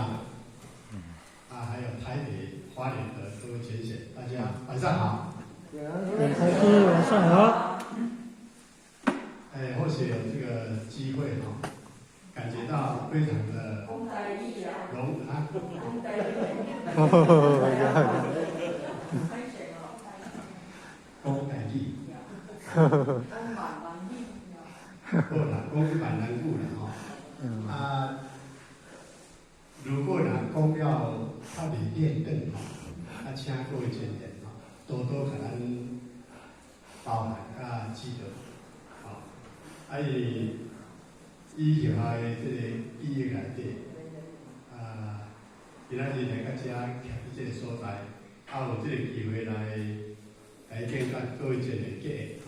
大德，啊，還有台北花蓮的各位淺顯，大家晚上好。嚴太師晚上好。哎，或許有這個機會哈，感覺到非常的榮啊。哦，講台語。好啦，講閩南語啦吼。啊，如果若講了較袂練轉吼，啊，請各位淺顯吼，多多共咱包涵佮指導。吼，啊，伊以後的這個記憶內底，啊，今仔日來到遮徛佇這個所在，啊，有這個機會來見佮各位淺顯結緣吼。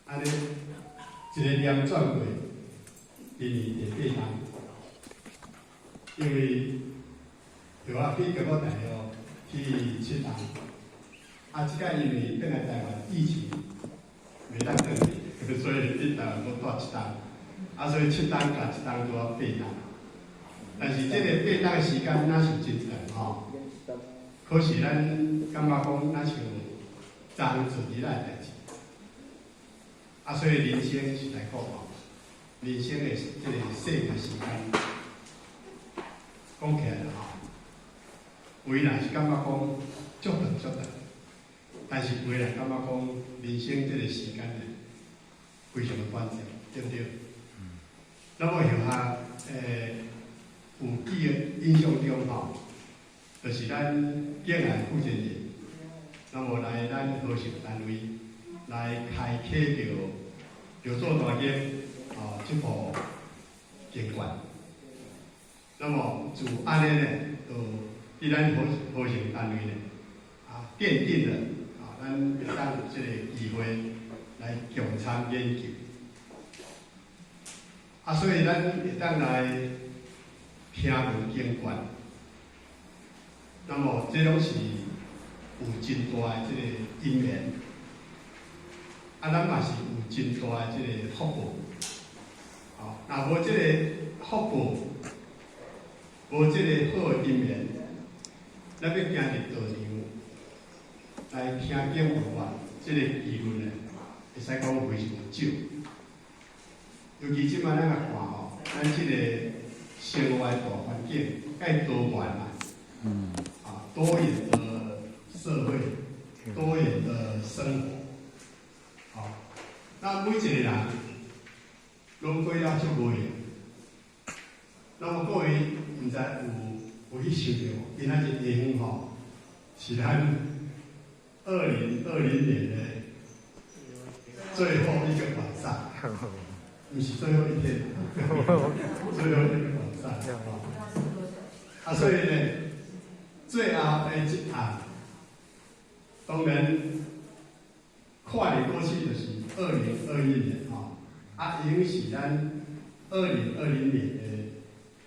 按呢，一个念轉過，今年第八冬，因為著我去中國大陸去七冬，啊，這擺因為轉來台灣疫情，袂當轉去，所以佇台灣閣蹛一冬，啊，所以七冬共一冬拄好八冬。但是這個八冬的時間若是真長吼，可是咱感覺講若像昨做日仔的代誌。啊，所以人生實在講吼，人生的這個生命時間，講起來啦吼，有的人是感覺講足長足長，但是有的人感覺講人生這個時間呢，非常的短暫，對毋對？那麼予下有記憶印象中吼，就是咱敬愛負責人，那麼來咱和尚單位來開啟著六祖壇經哦，這部經卷。那麼自按呢呢，就佇咱和尚單位呢，啊，奠定了啊，咱會當有這個機會來共參研究。啊，所以咱會當來聽聞經卷。那麼這攏是有真大的這個因緣。啊，咱嘛是有真大的這個福報。吼，若無這個福報，無這個好的因緣，咱欲行入道場來聽經聞法，這個機會呢，會使講非常少。尤其這擺咱來看吼，咱這個生活的大環境，蓋多元嘛，啊，多元的社會，多元的生活，好，那每一個人攏過了足無閒。那麼各位毋知有去想著無？今仔日下昏吼，是咱2020年的最後一個晚上，毋是最後一天，最後一個晚上。啊，所以呢，最後的一暗，當然看入過去就是2021年吼，啊，已經是咱二零二零年的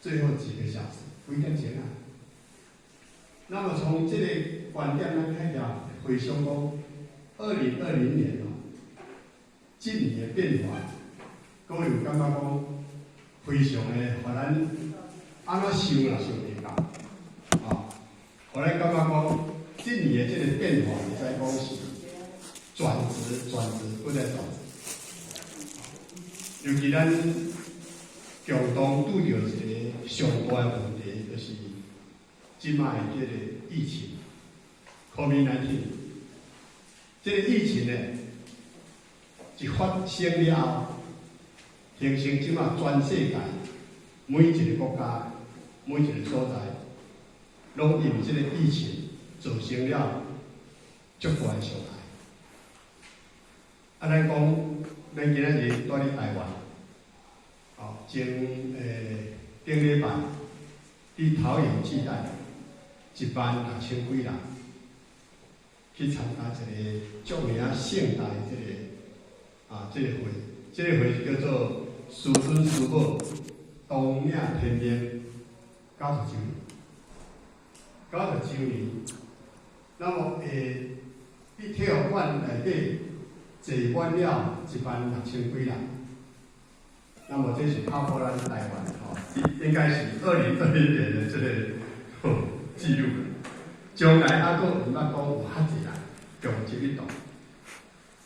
最後幾個小時，幾點鐘啊？那麼從這個觀點，咱開始回想講，二零二零年哦，這年的變化，各位有感覺講非常的，予咱按怎想也想袂到，啊，予咱感覺講，這年的這個變化，會使講是轉折、轉折，閣再轉折。尤其咱共同拄著一個上大的問題，就是這擺的這個疫情，COVID-19。這個疫情呢，一發生了後，形成這擺全世界每一個國家、每一個所在，攏因為這個疫情造成了足大的傷害。啊，咱講，咱今仔日蹛佇台灣，哦，前頂禮拜佇桃園巨蛋，1萬6千幾人去參加一個著名盛大的這個會，這個會叫做師尊師母當領天命90週年，90週年，那麼佇體育館內底坐滿了1萬6千幾人，那麼這是拍破咱台灣吼，應該是2020年的這個記錄。將來猶閣毋捌講有較濟人共入去動，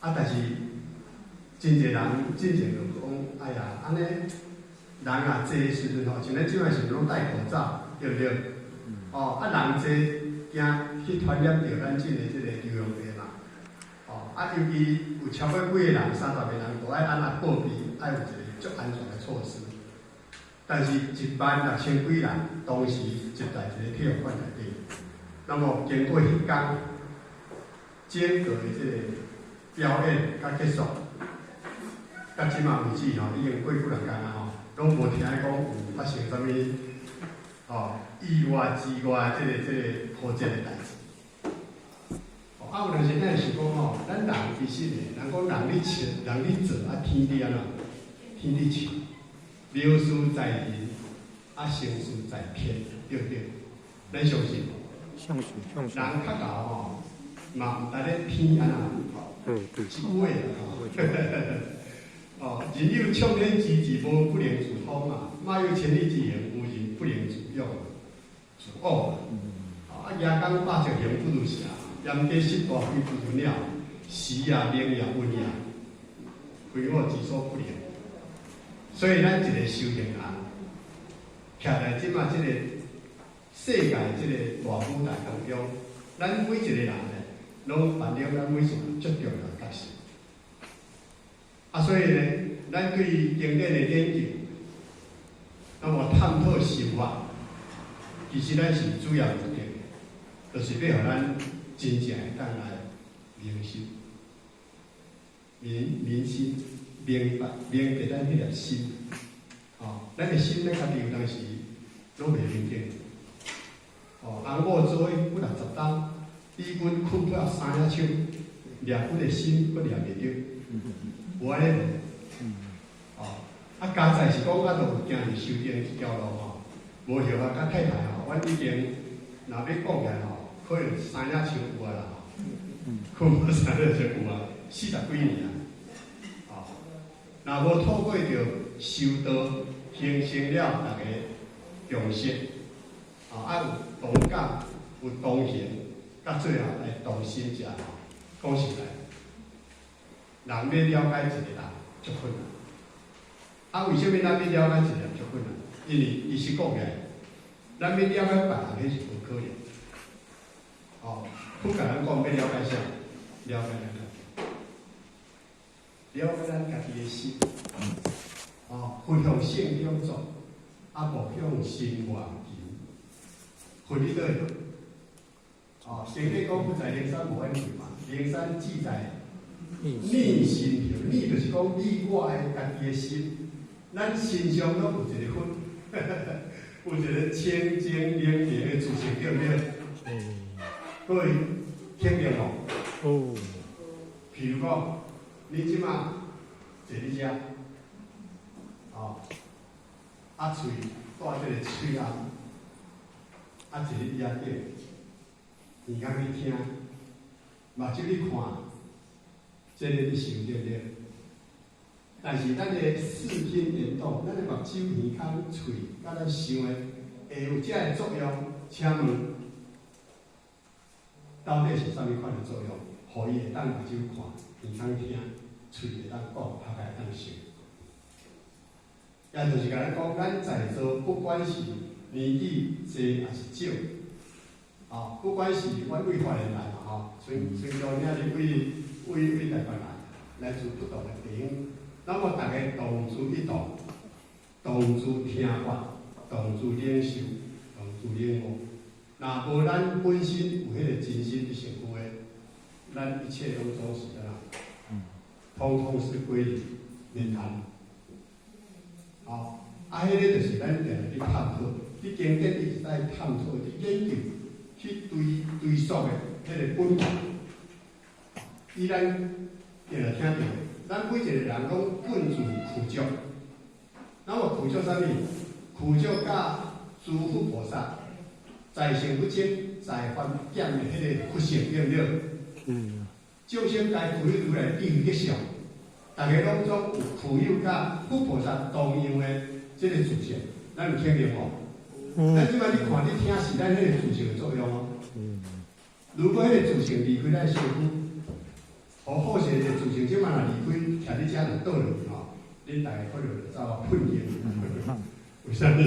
啊，但是真濟人進前就講，哎呀，按呢人若濟的時陣吼，像咱這擺是攏戴口罩，對毋對？哦，啊人濟驚去傳染著咱這个這個流行病嘛。哦，啊尤其有超過幾个人，30個人，都愛按怎報備，愛有一個足安全的措施。但是，1萬6千幾人同時集在一個體育館內底，那麼經過彼工整個的這個表演佮結束，到這馬為止吼，已經過幾若工啊吼，攏無聽講有發生啥物吼意外之外這個波折的代誌。啊，有當時咱想講吼，咱人其實呢，人講人咧笑，人咧做，啊天咧按怎？天咧笑。謀事在人，啊成事在天，對毋對？咱相信無？相信相信。人較𠢕吼，嘛毋知咧天按怎？對對。一句話哦，人有衝天之志，無不能自通嘛；馬有千里之行，無人不能自用自往。啊，牙公百尺行不如蛇，鹽雞十大飛不如鳥，時也靈也運也，非我之所不能。所以咱一個修行人，徛在這馬這個世界這個大舞台當中，咱每一個人呢，攏扮演咱每一個足重要的角色。啊，所以呢，咱對經典的研究，那麼探討修法，其實咱是主要目的，就是欲予咱真正會當來明心、明明心。明白明白咱彼粒心，哦，咱的心咧家己有當時攏袂明淨。哦，翁某做伙幾六十冬，比阮睏破三領手，掠阮的心閣掠袂著，有按呢無？哦，啊，加在是講，我都有行佇修行這條路吼，無閒啊，佮太太吼，阮已經若欲講起來吼，可能三領手有啊啦吼，睏破三領手有啊，40幾年啊。若無透過著修道，形成了逐家共識，啊，有同感，有同行，到最後來同心者，講實在，人欲了解一個人足困難。啊，為啥物咱欲了解一個人足困難？因為伊是講起來，咱欲了解別人，彼是無可能。哦，佛共咱講欲了解啥？了解咱家己，了解咱家己的心。哦，佛向聖向做，啊，無向心外求。佛佇佗？哦，聖典講佛在靈山無遠處嘛，靈山志在內心著，內就是講你我的家己的心，咱身上攏有一個佛，有一個清淨明淨的自性，對毋對？各位肯定無？哦。譬如講，你這馬坐佇遮，哦，啊喙帶這個喙罨，啊坐佇椅仔頂，耳孔去聽，目睭去看，這個你想對毋對？但是咱的視聽言動，咱的目睭、耳孔、喙，佮咱想的，會有這个作用？請問，到底是啥物款的作用？予伊會當目睭看，耳孔聽，喙會當講，頭殼會當想。也就是共咱講，咱在座不管是年紀濟抑是少，哦，不管是阮為花蓮來嘛吼，春春姑囝是為為為台北來，來自不同的地方，那麼逐家同住一同，同住聽法，同住領受，同住領悟。若無咱本身有彼個真心佇身軀的，咱一切攏總是按怎？通通是歸零，免談。哦，啊，彼個就是咱定定去探討，佇經典一直在探討、去研究、去追追溯的彼個本源。以咱定定聽著，咱每一個人攏本自具足。那麼具足啥物？具足佮諸佛菩薩在聖不增、在凡不減的彼個佛性，對毋對？眾生皆具如來智慧德相，逐家攏總有具有佮佛菩薩同樣的這個自性，咱有肯定無？咱這擺你看、你聽是咱彼個自性的作用哦。如果彼個自性離開咱身軀，好好勢個自性，這擺若離開，徛佇遮就倒落去吼，恁逐家可能就走啊噴煙。為啥物？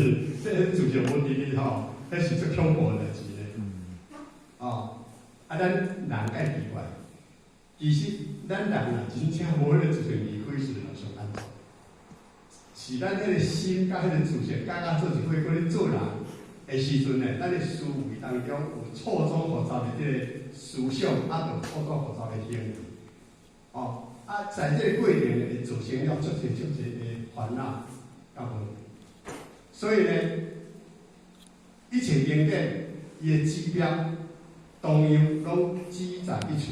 這個自性無佇哩吼，彼是足恐怖的代誌咧。哦，啊，咱人較奇怪，其實咱人若真正無彼個自性離開時，就上安全。是咱彼個心佮彼個自性加加做一伙，閣咧做人的時陣呢，咱的思維當中有錯綜複雜的這個思想，啊，就錯綜複雜的行為。哦，啊，在這個過程會造成了足濟足濟的煩惱佮問題。所以呢，一切經典伊的指標，同樣攏只在一處，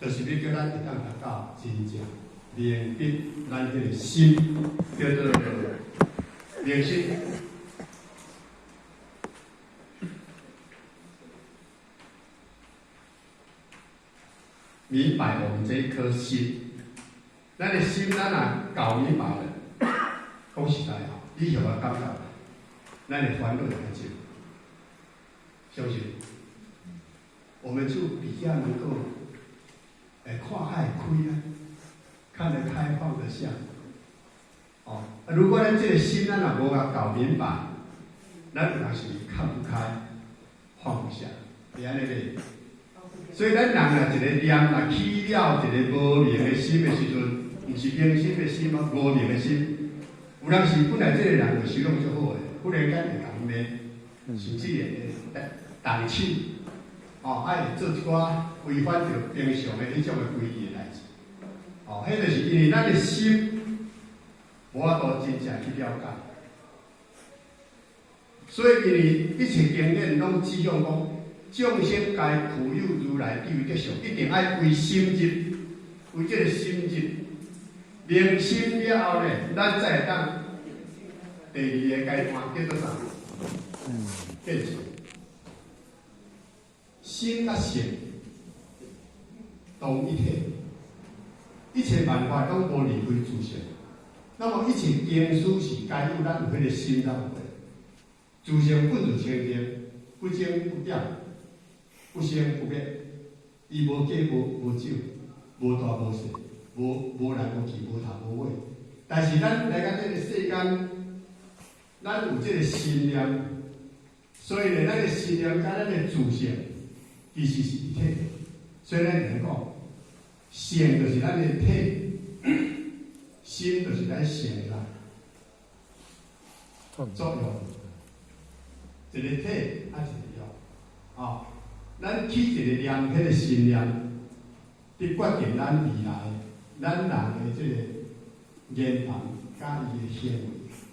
就是欲叫咱會當達到真正明白咱彼個心，叫做明心。明白我們這一顆心，咱的心咱若搞明白了，講實在吼，你就會感覺，咱的煩惱會較少，相信，我們就比較能夠，看較會開啊，看得開放得下。哦，如果咱這個心咱若無共搞明白，咱有當時看不開，放不下，是按呢咧。所以咱人若一個念若起了一個無明的心的時陣，毋是明心的心啊，無明的心。有當時本來這個人就修養足好的，忽然間會共罵，甚至會動手，哦，愛會做一寡違反著平常的彼種的規矩的代誌。哦，彼就是因為咱的心無法度真正去了解。所以因為一切經典攏指向講，眾生皆具有如來智慧德相，一定愛為心入，為這個心入，明心了後呢，咱才會當第二個階段叫做啥？變成心佮性同一體，一切萬法攏無離開自性。那麼一切經書是皆有咱有彼個心才有的。自性本自清淨，不增不減，不生不滅，伊無加無少，無大無細，無來無去，無頭無尾。但是咱來到這個世間，咱有這個心念，所以呢，咱的心念佮咱的自性其實是一體。所以咱來講，性就是咱的體，心就是咱性的作用。一個體啊，一個用，哦。咱起一個念，彼個心念，佇決定咱未來，咱人的這個言談，佮伊的行為，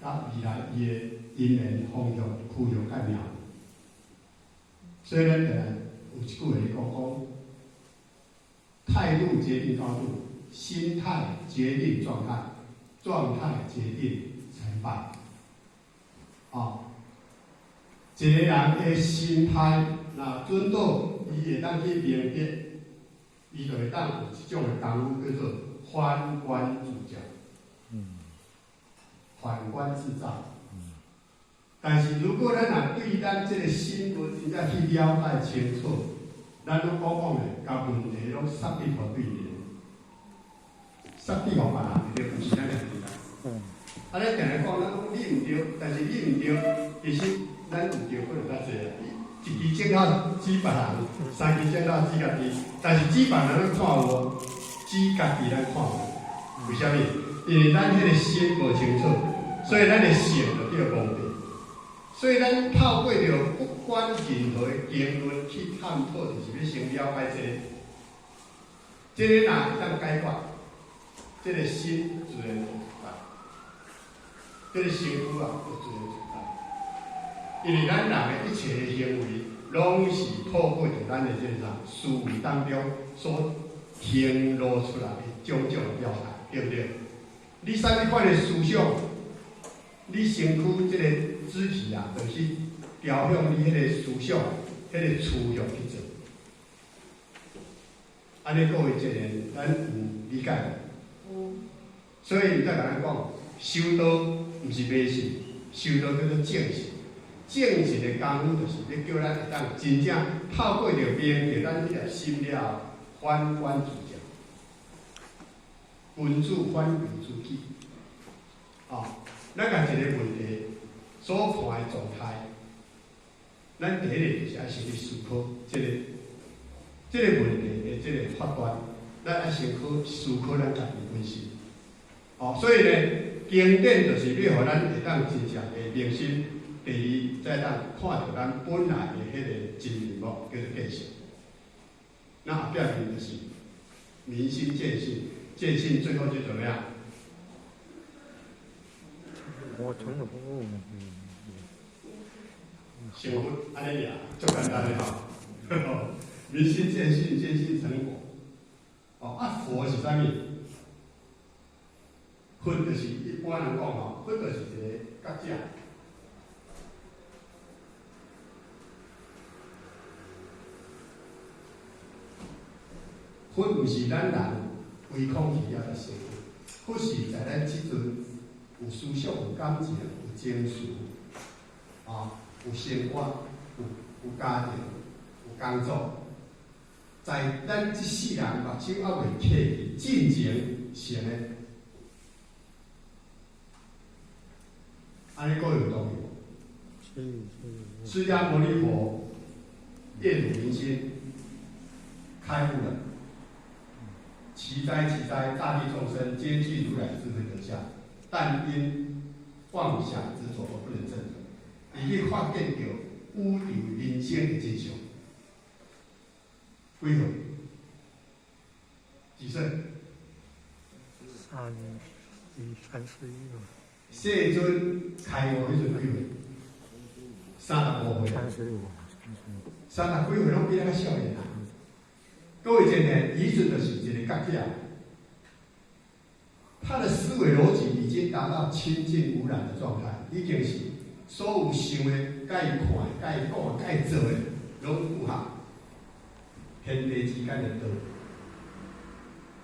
佮未來伊的因緣方向、趨向佮命。所以咱定有一句話講講，態度決定高度，心態決定狀態，狀態決定成敗。哦，一個人的心態若準到，伊會當去明白，伊就會當有一種的功夫叫做反觀自照。反觀自照。但是如果咱若對咱這個心無真正去了解清楚，咱攏講講的，共問題攏殺佇予對面，殺佇予別人，對，毋是咱家己啦。啊，咱定定講，咱講你毋對，但是你毋對，其實咱毋對可能較濟啊。一支箭頭指別人，三支箭頭指家己，但是指別人攏看無，指家己咱看無。為啥物？因為咱彼個心無清楚，所以咱的性就叫蒙蔽。所以咱透過著不管任何的經論去探討，就是欲先了解這個，這個若會當解決，這個心自然就自在，這個身軀啊，就自然自在。因為咱人的一切的行為，攏是透過著咱的這個啥思維當中所顯露出來的種種表現，對毋對？你啥物款的思想，你身軀這個肢體啊，就是調向你彼個思想、彼個趨向去做。按呢各位這個，咱有理解無？有。所以伊才共咱講，修道毋是迷信，修道叫做正信。正信的功夫就是咧叫咱會當真正透過著明著咱彼粒心了後，反觀自照，君子反為自己。哦，咱共一个問題所看的狀態，咱第一个就是愛先去思考這個問題的這个發端，咱愛先去思考咱家己本身。哦，所以呢，經典就是欲予咱會當真正的明心。第二，才會當看著咱本來的彼个真面目，叫做見性。那後壁面就是明心見性，見性最後就怎麼樣？我成佛。成佛，按呢爾，足簡單的吼。明心見性，見性成佛。哦，啊，佛是啥物？佛就是一般人講吼，佛就是一个覺者。佛毋是咱人規空氣遐才成佛，佛是在咱這陣有思想、有感情、有情緒，啊，有生活、有家庭、有工作，在咱這世人目睭猶未啟去進前成的，按呢閣有道理無？釋迦牟尼佛夜睹明星，開悟了。奇哉奇哉！大地眾生皆具如來智慧德相，但因妄想執著而不能證得。伊去發現著宇宙人生的真相。幾歲？幾歲？31世尊開悟彼陣幾歲？35歲。35。30幾歲攏比咱較少年啊！各位真的，伊陣就是一个覺者，他的思維邏輯已經達到清淨無染的狀態，已經是所有想的、佮伊看的、佮伊講的、佮伊做的，攏符合天地之間的道。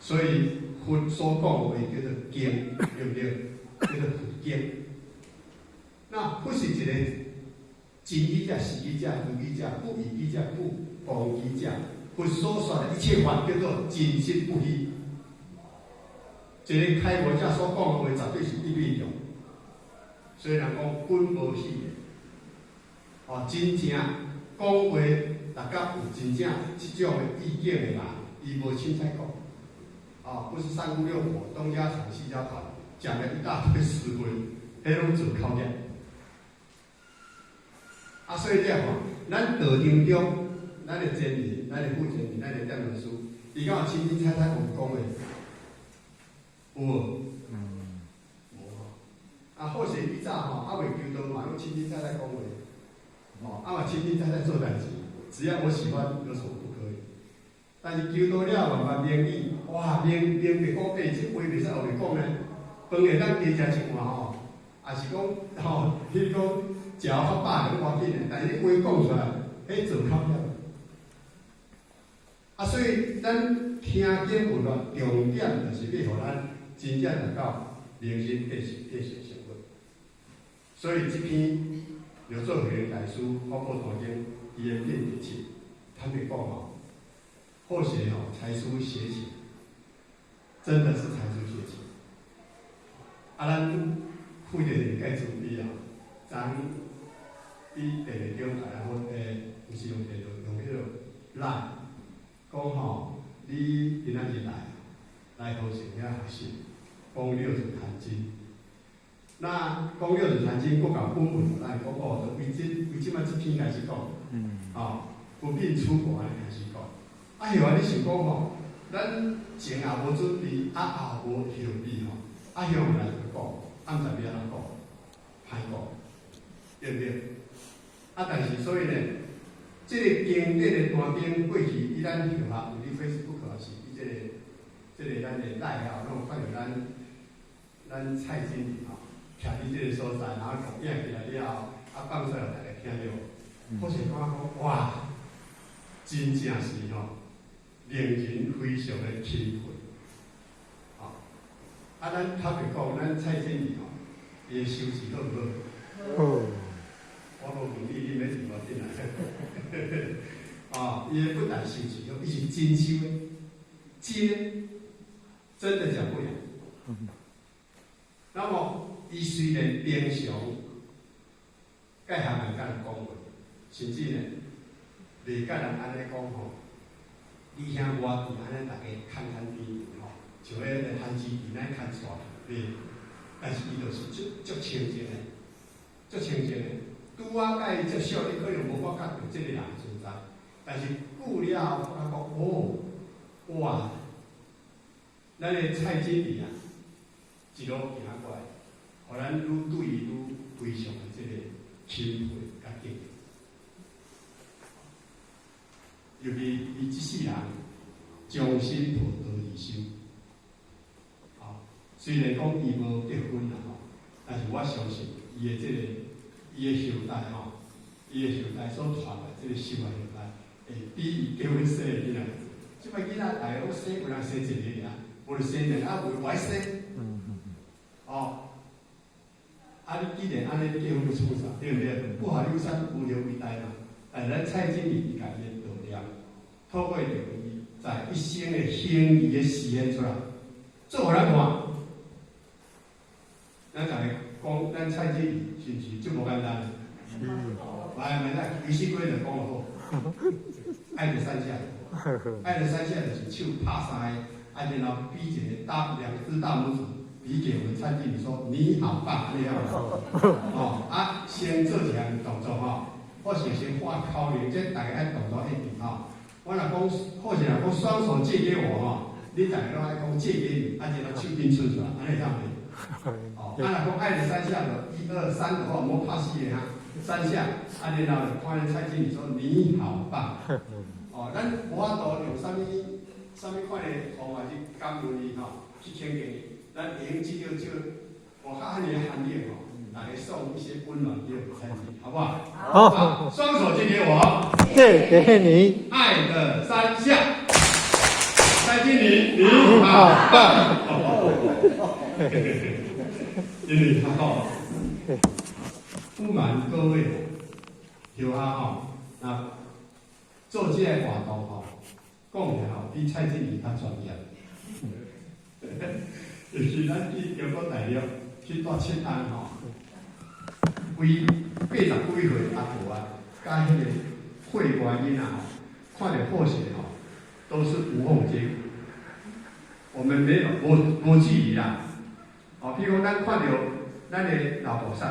所以佛所講的話叫做經，對不對？叫做佛經。那佛是一個真語者、實語者、無語者、不異語者、不妄語者。佛所說的一切法叫做真實不虛。一个開悟者所講的話，絕對是對對中。所以人講本無虛言。哦，真正講話，大家有真正這種的意見的人，伊無凊彩講。哦，不是三姑六婆、東家長西家短，講了一大堆是非，彼攏做口業。啊，所以這吼，咱道場中，咱的真理，咱的副真理，咱的點老師，伊敢有凊凊彩彩講話？有無？無吼。啊，好勢以早吼，猶未求道嘛，攏凊凊彩彩講話。吼，啊嘛凊凊彩彩做代誌，只要我喜歡，有什麼不可以？但是求道了，慢慢明理，哇，明明白講，欸，這話袂使後面講呢。飯會當加食一碗吼，也是講吼，彼個講食較飽攏無要緊的，但是你話講出來，彼做口業。啊，所以咱聽經聞法，重點就是欲予咱真正達到明心見性、見性成佛。所以這篇六祖慧能大師《法寶壇經》伊的品第七，坦白講吼，好學吼，才疏學淺，真的是才疏學淺。啊，咱負責人介慈悲啊，昨佇電話中共咱講，毋是用電話，用彼个 LINE，講吼，你今仔日來來和尚遐學習，講六祖壇經。那講六祖壇經，閣共本文來講哦，就為這為這擺這篇開始講，吼，不變出國按呢開始講。啊，後來你想講吼，咱前也無準備，啊後無後備吼，啊向來就講，啊毋知欲按怎講，歹講，對毋對？啊，但是所以呢，這個經典的壇經過去，以咱學校有佇 Facebook 抑是佇這個咱的 LINE 啊，攏有看著咱蔡經理吼，徛佇這個所在，然後錄影起來了後，啊放出來，大家聽著，好勢感覺講哇，真正是吼，令人非常的欽佩，吼。啊，啊，咱坦白講，咱蔡經理吼，伊的修持好毋好？好。我無問你，你免問我進來。哦，伊的不但修持好，伊是真修的，真的，真的講不了。那麼，伊雖然平常佮下面佮人講話，甚至呢，袂佮人按呢講吼，你兄我弟按呢，大家牽牽甜甜吼，像彼个番薯甜按呢牽出來，袂，但是伊就是足足清淨的，足清淨的。拄仔佮伊接觸，你可能無發覺著這个人存在，但是久了後，發覺講哦，哇，咱的蔡經理啊，一路行過來，予咱愈對伊愈非常的這個欽佩佮敬仰。尤其伊這世人終身抱道而修，吼，雖然講伊無結婚啦吼，但是我相信伊的這個伊的後代吼，伊的後代所傳來這個修的後代，會比伊結婚生的囡仔。這擺囡仔逐个攏生，有人生一个爾，無就生兩個，無愛生。哦，啊！你既然按呢，你結婚欲創啥？對毋對？不好留山，無留為大嘛。但是咱蔡經理伊家己的道念，透過著伊在一生的行為的實現出來，做予咱看。咱逐个講，咱蔡經理是毋是足無簡單？是。來，來來，游戲規則講好。愛的三下，愛的三下就是手拍三个，啊，然後比一個大兩隻大拇指，比給我們蔡經理說你好棒，你好。哦，啊，先做一項動作吼，或是先發口令，這大家愛動作一定吼。我若講，或是若講雙手借給我吼，你逐个攏愛講借給你，啊，然後手緊伸出來，按呢會當袂？哦，啊，若講愛的三下就一二三的話，莫拍死的哈，三下，啊，然後就看恁蔡經理說你好棒。哦，咱無法度用啥物啥物款的方法去感恩伊吼，去肯定伊。咱會用這個這個，外口遐爾寒冷吼，大家送一些溫暖給我們蔡經理，好不好？好。雙手借給我，借給你。愛的三下，蔡經理你好棒。因為他吼，不瞞各位，後下吼，那做這個活動吼，講起來吼，比蔡經理較專業。尤其咱去中國大陸去蹛七冬吼，規80幾歲阿婆啊，佮彼個會外囡仔吼，看著好勢吼，都是無縫接軌。我們沒有無無距離啦。哦，譬如講，咱看著咱的老菩薩，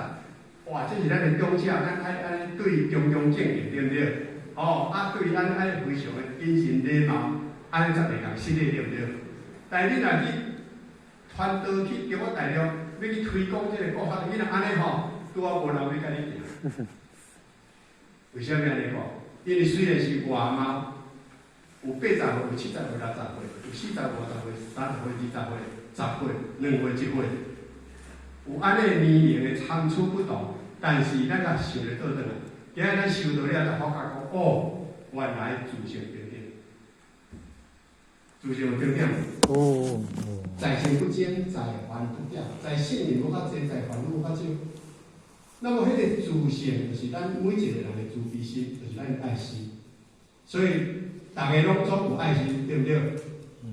哇，這是咱的長者，咱愛按呢對恭恭敬敬，對毋對？哦，啊，對咱愛非常的謹慎禮貌，按呢才袂共失禮，對毋對？但是你若去傳道去中國大陸，欲去推廣這個國學，你若按呢吼，拄仔無人欲共你行。為啥物按呢講？因為雖然是外貌，有80歲，有70歲，60歲，有40、50歲、30歲、20歲、10歲、2歲、1歲，有按呢年齡的參差不同，但是咱若想咧倒轉來，今仔咱修道了，才發覺講，哦，原來自性平等，自性平等。哦。在聖不增，在凡不減，在聖人無較濟，在凡夫無較少。那麼，彼個自性就是咱每一個人的慈悲心，就是咱的愛心。所以，逐个攏總有愛心，對毋對？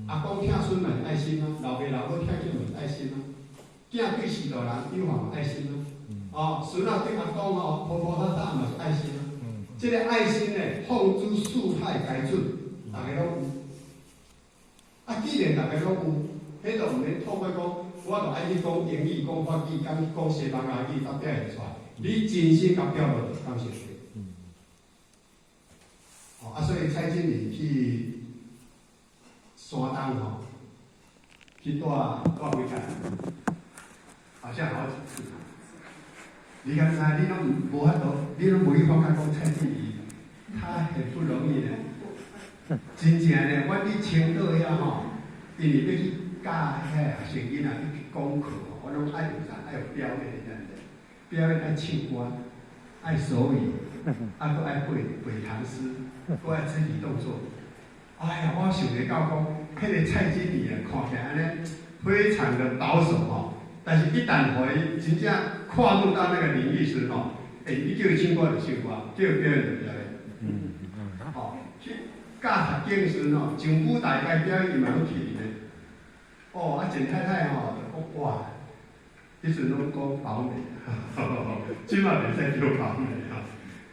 阿公疼孫嘛是愛心啊，老爸老母疼囝嘛是愛心啊，囝對序大人有嘛愛心啊，哦，孫仔對阿公吼婆婆媽媽嘛是愛心啊。這個愛心呢，放諸四海皆準，逐个攏有。啊，既然逐个攏有，彼就毋免透過講，我就愛去講英語、講法語、講講西班牙語，才表現出來。你真心共表露，敢是對？哦，啊，所以蔡經理去山東吼，去蹛蹛幾工，好像好幾次。你敢知？你攏無法度，你攏無去發覺講蔡經理，他很不容易呢。真正呢，阮佇青島遐吼，因為欲去教遐個學生囡仔去講課，我攏愛有啥？愛有表演，你知毋知？表演愛唱歌，愛手語，啊，閣愛背背唐詩，閣愛肢體動作。哎呀，我想袂到講，彼個蔡經理啊，看起來按呢，非常的保守吼。但是，一旦予伊真正跨入到那個領域時吼，欸，你叫伊唱歌就唱歌，叫伊表演就表演。吼，去教讀經時吼，上舞台該表演伊嘛攏去咧。哦，啊，簡太太吼就講哇，彼陣攏講寶美，這馬袂使叫寶美吼，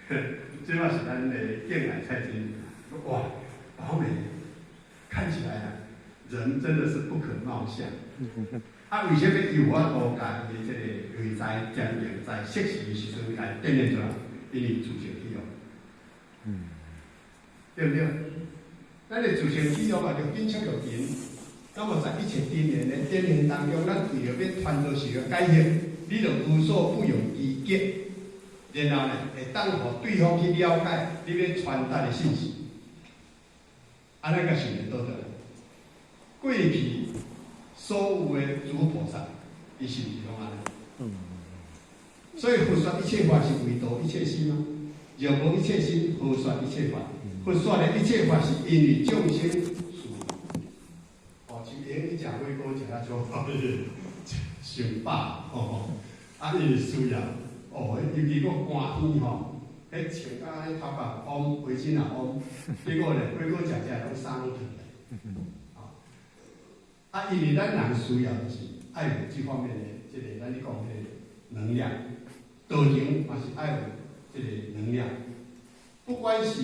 這馬是咱的敬愛蔡經理。哇，寶美，看起來啊，人真的是不可貌相。啊，為啥物伊有法度共伊這個內在堅定，在適時的時陣共展現出來？因為自成器用。對不對？咱的自成器用啊，就緊切就緊。那麼在一切因緣的展現當中，咱為著欲傳導是個解釋，你就無所不用其極，然後呢，會當予對方去了解你欲傳達的信息。按呢個想會倒轉來。過去所有的諸菩薩，伊是毋是攏按呢？所以佛說一切法是為度一切心嗎？若無一切心，何說一切法？佛說的一切法是因為眾生是。哦，像伊食火鍋食啊足，上飽吼，啊，伊需要哦，尤其閣寒天吼，彼穿甲彼頭髮烏，圍巾也烏，結果咧火鍋食食攏衫攏脫咧。啊，因為咱人需要就是愛有這方面的這個，咱咧講彼個能量，道場嘛是愛有這個能量。不管是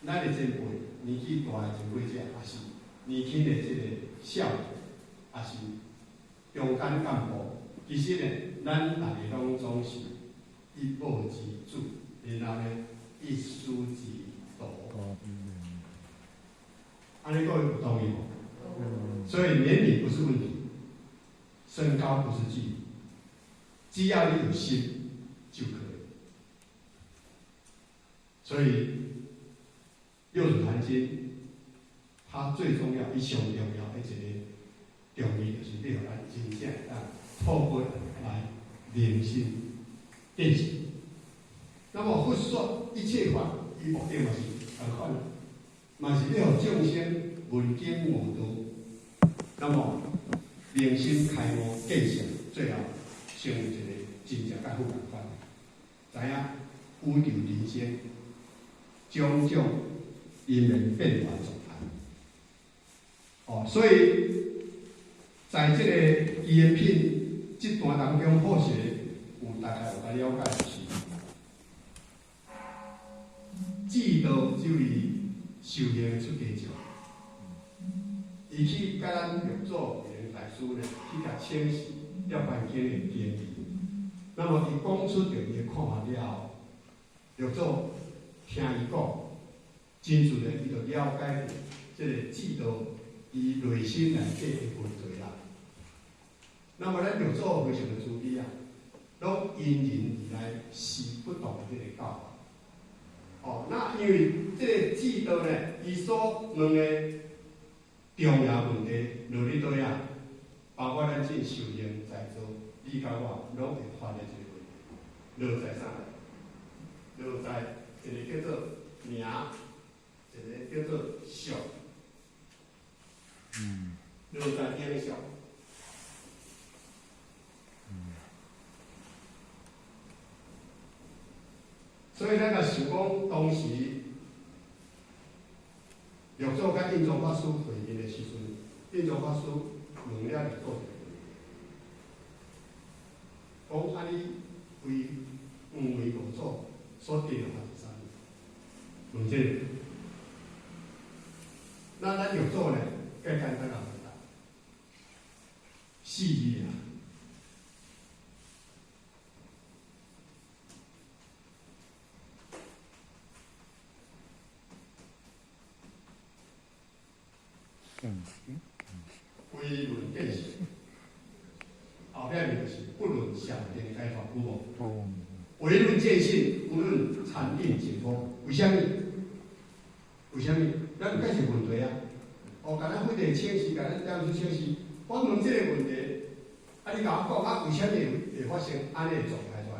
咱的前輩，年紀大的前輩者，抑是年輕的這個少年，抑是中間幹部，其實呢，咱逐个攏總是一母之子，然後呢，一師之徒。按呢各位有同意無？所以年齡不是問題，身高不是距離，只要你有心就可以。所以六祖壇經，它最重要、伊上重要的一個重義，就是欲予咱真正會當透過來明心見性。那麼佛說一切法，伊目的嘛是仝款，嘛是欲予眾生聞經悟道。那麼明心開悟見性，最後成為一個真正佮佛仝款，知影宇宙人生種種因緣變化狀態。哦，所以在這個機緣品這段當中，或許有大概有個了解，就是智度這位修行出家眾，伊去佮咱六祖慧能大師咧，去共請示《涅槃經》的經義。那麼伊講出著伊的看法了後，六祖聽伊講，真自然伊就了解著這個智度伊內心內底的問題啦。那麼咱六祖非常的慈悲啊，攏因人而來示不同的這個教法。哦，那因為這個智度呢，伊所問的重要問題落佇佗啊？包括咱這修行在座，你佮我攏會發的這個問題，落在啥？落在一個叫做名，一個叫做相。落在影像。所以咱若想講當時六祖佮印宗法師會面的時陣，印宗法師問了六祖一個問題，講啊你為五位五祖所得的法是啥物？問這個，那咱六祖呢？較簡單來回答，四字啊。唯論見性，後壁就是不論上定解脫，有無？唯論見性，不論禪定解脫。為啥物？為啥物？咱有解釋問題啊！哦，共咱非得請示，共咱當初請示，我問這個問題，啊，你共我講啊，為啥物會發生按呢的狀態出來？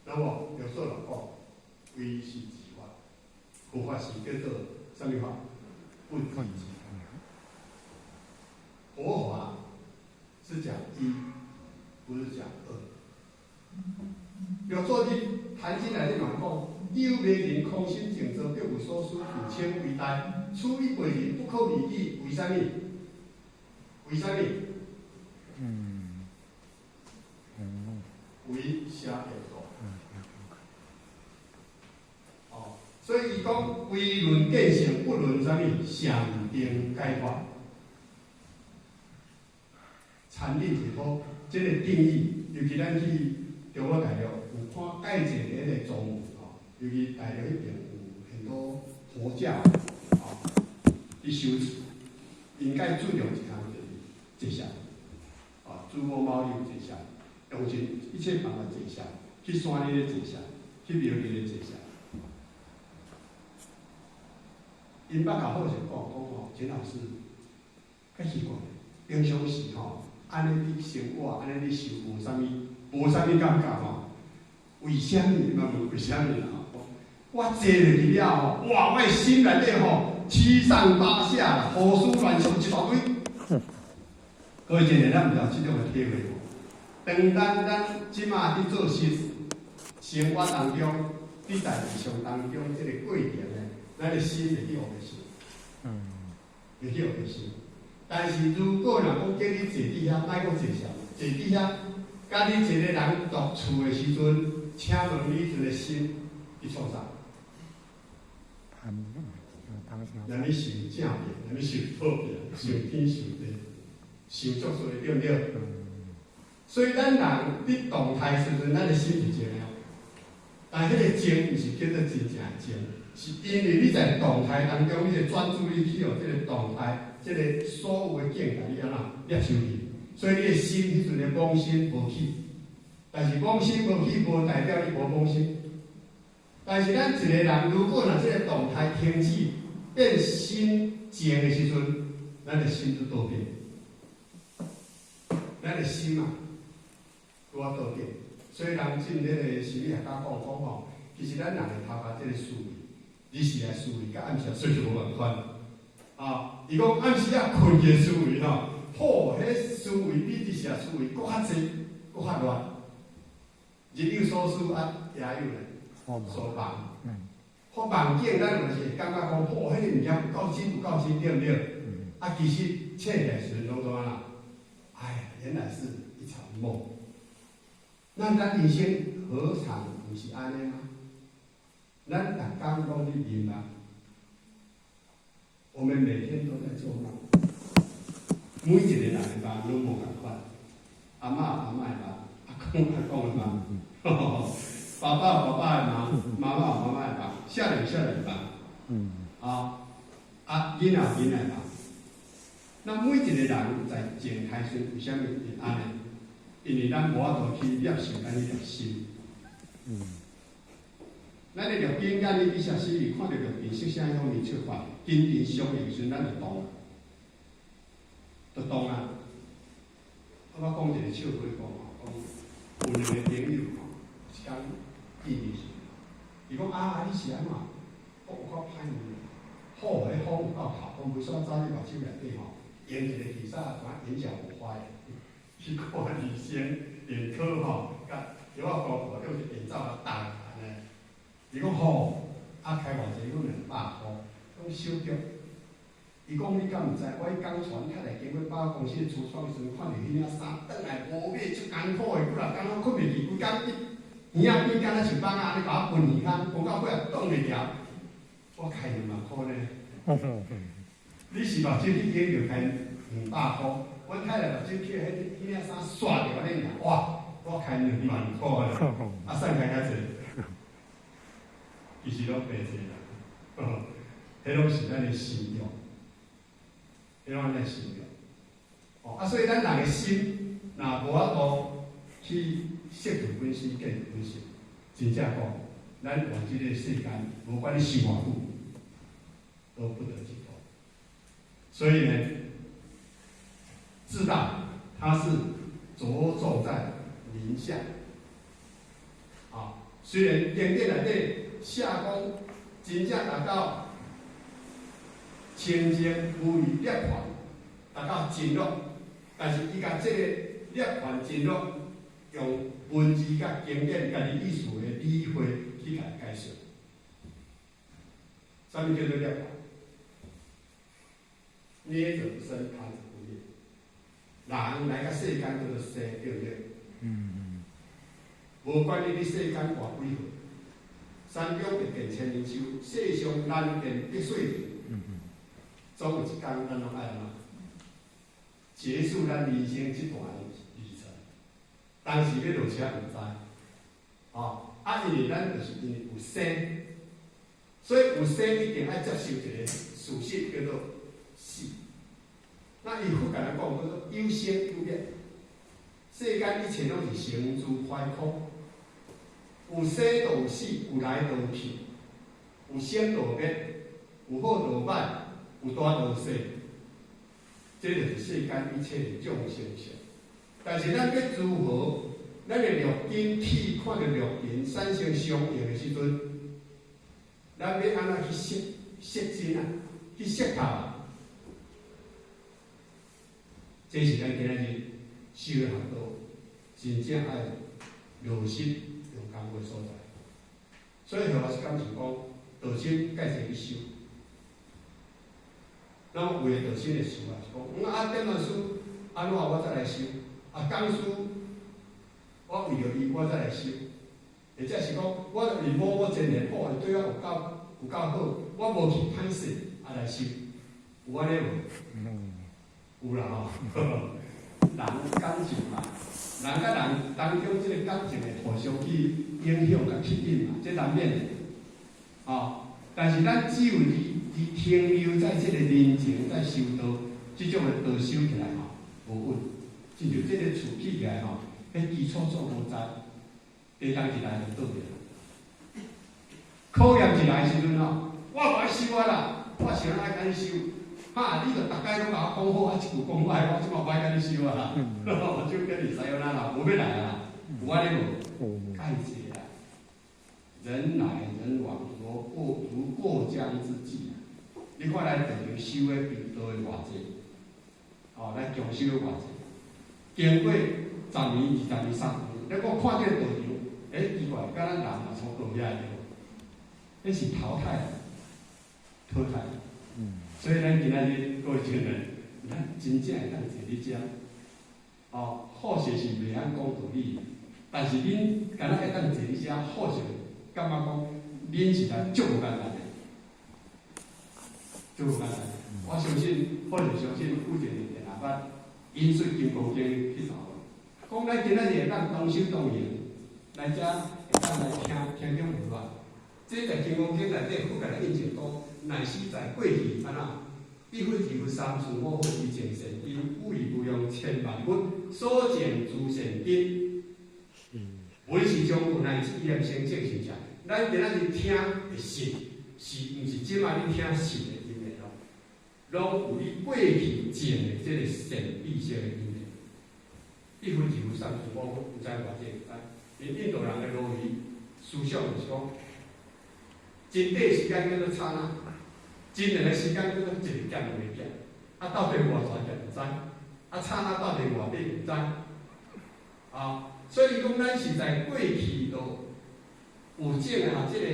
那麼六祖就講，唯是自法，佛法是叫做啥物法？不自知。佛講，柳迷人空心靜坐，別無所思，自稱為大。此一輩人不可理喻，為啥物？為啥物？為邪見故。哦，所以伊講唯論見性，不論啥物禪定解脫。禪定解脫，這個定義，尤其咱去中國大陸有看蓋濟個彼個宗吼，尤其大陸彼邊有很多佛教，吼，佇修持，𪜶較注重一項就是坐禪，啊，煮某貓有坐禪，用盡一切辦法坐禪，去山裡咧坐禪，去廟裡咧坐禪。𪜶捌共好勢講講吼，錢老師，較奇怪，平常時吼，按呢佇生活，按呢佇修，無啥物，無啥物感覺吼。為啥物？你嘛問為啥物啦？我坐落去了吼，哇！我的心內底吼，七上八下啦，胡思亂想一大堆。各位真濟，咱毋知有這種的體會無？當咱這馬佇做事生活當中，佇代誌上當中，這個過程呢，咱的心會去烏白想，會去烏白想。但是如果若講叫你坐佇遐，莫講坐啥，坐佇遐，佮你一個人獨處的時陣，請問你彼陣的心佇創啥？讓你想正病，讓你想倒病，想天想地，想足濟，對毋對？所以咱人佇動態時陣，咱的心是靜的。但彼個靜毋是叫做真正的靜，是因為你在動態當中，你的專注力去予這個動態，這個所有的境界，你按怎掠收去？所以你的心彼陣的妄心無起，但是妄心無起，無代表你無妄心。但是咱一個人，如果若這個動態停止，變心靜的時陣，咱的心就倒轉，咱的心啊，拄仔倒轉。所以人進彼個心理學家講講吼，其實咱人的頭殼這個思維，日時的思維，佮暗時的思維無仝款。啊，伊講暗時仔睏去的思維吼，好，彼思維比日時的思維閣較濟，閣較亂。日有所思啊，夜有咧所夢。發夢境，咱就是會感覺講，吼，彼個物件有夠真，有夠真，對毋對？啊，其實醒起來時陣攏總按怎？哎呀，原來是一場夢。那咱人生何嘗毋是按呢嗎？咱逐工攏佇眠夢，我們每天都在做夢，每一個人的夢攏無仝款，阿嬤阿嬤的夢，阿公阿公的夢，爸爸爸爸的夢，媽媽媽媽的夢，少年少年的夢，啊啊囡仔囡仔的夢。那每一個人在靜態時，為啥物會按呢？因為咱無法度去攝受咱彼粒心。咱的六根眼耳鼻舌身意，看著六塵色聲香味觸法，根塵相應時，咱就動，就動啊！我講一個笑話講吼，講有兩個朋友吼，一工見面時，伊講啊，你是按怎？我有夠歹呢，好，彼風有夠透，風袂煞走你目睭內底吼，用一個氣煞，怎眼角無花的，去看醫生，眼科吼，共藥仔糊糊，用一眼罩來擋按呢。伊講吼，啊開偌濟？伊講200箍。講小腳。伊講你敢毋知？我彼工帶阮太太經過百貨公司櫥窗的時陣，看著彼領衫轉來無買，足艱苦的，幾若工攏睏袂去，規工佇耳仔邊敢若像蠓仔按呢共我分耳空，講到尾也擋袂牢。我開2萬箍呢。你是目睭去影著開200箍，阮太太目睭去彼彼領衫煞著按呢爾，哇！我開2萬箍呢，啊算開較濟。其實攏白做啦，彼攏是咱的心欲，彼攏咱的心欲。哦，啊，所以咱人的心，若無法度去識著本心、見著本性，真正講，咱活這個世間，無管你修偌久，都不得解脫。所以呢，自大它是着重在名相。啊，雖然經典內底寫講，真正達到清淨無餘涅槃，達到真樂，但是伊共這個涅槃真樂，用文字佮經典家己意思的理會去去共解釋。啥物叫做涅槃？捏者不生，彈者不滅。人來到世間叫做生，對毋對？嗯。無管你佇世間活幾歲，山中會見千年樹，世上難見百歲人。總有一工，咱攏愛按怎結束咱人生這段旅程。當時欲落車毋知，哦，啊，因為咱就是因為有生，所以有生一定愛接受一個事實，叫做死。那伊佛共咱講叫做有生有滅，世間一切攏是成住壞空，有生就有死，有來就有去，有生就有滅，有好就有歹，有大就有細，這就是世間一切的眾生相。但是咱欲如何，咱的六根體看著六塵產生相應的時陣，咱欲按怎去識識真啊？去識透啊？這是咱今仔日修學道真正愛落實用功夫的所在。所以，何老師感受講，道心蓋濟去修。那麼為了道心的修啊，是講，啊，點仔師按怎我才來修？啊，講師，我為著伊我才來修。或者是講，我為某某真緣好，伊對我有夠好，我無去歹勢啊來修，有按呢無？有啦吼，人感情嘛，人佮人當中這個感情會互相去影響佮吸引嘛，這難免的，哦。但是咱只有佇停留在這個人情在修道，這種的道修起來吼無穩，親像這個厝起起來吼，彼基礎做無實，地動一來就倒去。考驗一來時陣吼，我無愛修啊啦，我想愛共你修。哈！你著逐擺攏共我講好，啊，一句講歹，我這馬無愛共你修啊啦，我就跟你さよなら，無欲來啊，有按呢無？蓋濟啦，人來人往，如過江之鯽啊！你看咱道場修的頻道的偌濟，哦，咱共修的偌濟，經過10年、20年、30年，你閣看這個道場，欸，奇怪，敢若人嘛從倒遐對無？彼是淘汰，淘汰。所以咱今仔日各位親人，咱真正會當坐佇遮，哦，好勢是袂曉講道理，但是恁敢若會當坐佇遮，好勢感覺講，恁是來足無簡單的，足無簡單的。我相信，好勢相信有一個電話捌引述金剛經去查無，講咱今仔日會當同修同行來遮會當來聽聽講無啊？這在金剛經內底，佛共咱印證講，乃是在過去按怎？一佛二佛三四五佛以種善因，有以無量千萬佛所種諸善根，唯是將有乃至一念生正信者。咱今仔日聽的信，是毋是這擺你聽信的因緣咯？攏有你過去種的這個善知識的因緣。一佛二佛三四五佛，毋知偌濟毋知。因印度人的邏輯思想就是講，真短時間叫做剎那，真長的時間叫做一個劫兩個劫，啊，到底偌長劫毋知，啊，剎那到底偌短毋知，啊，所以講咱是在過去都有種啊，這個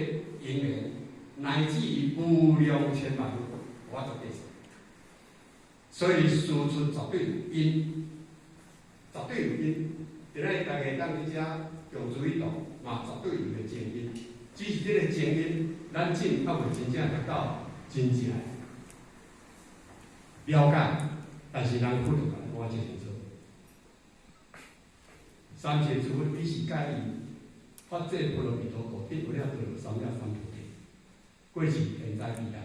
因緣，乃至於無量千萬，我就計算。所以事出絕對有因，絕對有因。今仔日大家當佇遮共注意到，嘛絕對有個正因。只是這個正因，咱進猶未真正達到真正了解，但是人佛就共咱講這清楚。三世諸佛彼是蓋伊發這波羅蜜多故，得無量度三藐三菩提。過去、現在、未來，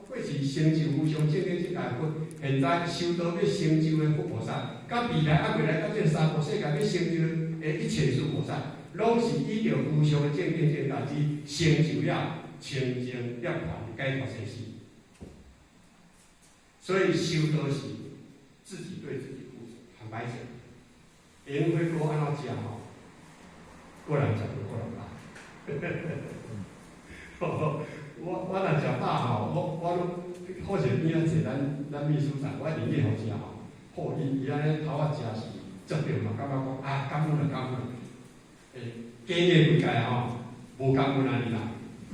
過去成就無上正等正覺佛，現在修道欲成就的佛菩薩，佮未來猶未來到這個娑婆世界欲成就的一切諸菩薩，攏是依著無上的正等正覺之成就了清淨涅槃解脫生死。所以修道是自己對自己負責，坦白講，煙火鍋按怎食吼？個人食就個人飽。我若食飽吼，我攏好勢邊仔坐咱秘書長，我一定去予食吼。好，伊按呢頭仔食是接著嘛，感覺講啊，感恩啊感恩。欸，加的幾屆吼，無感恩按呢啦，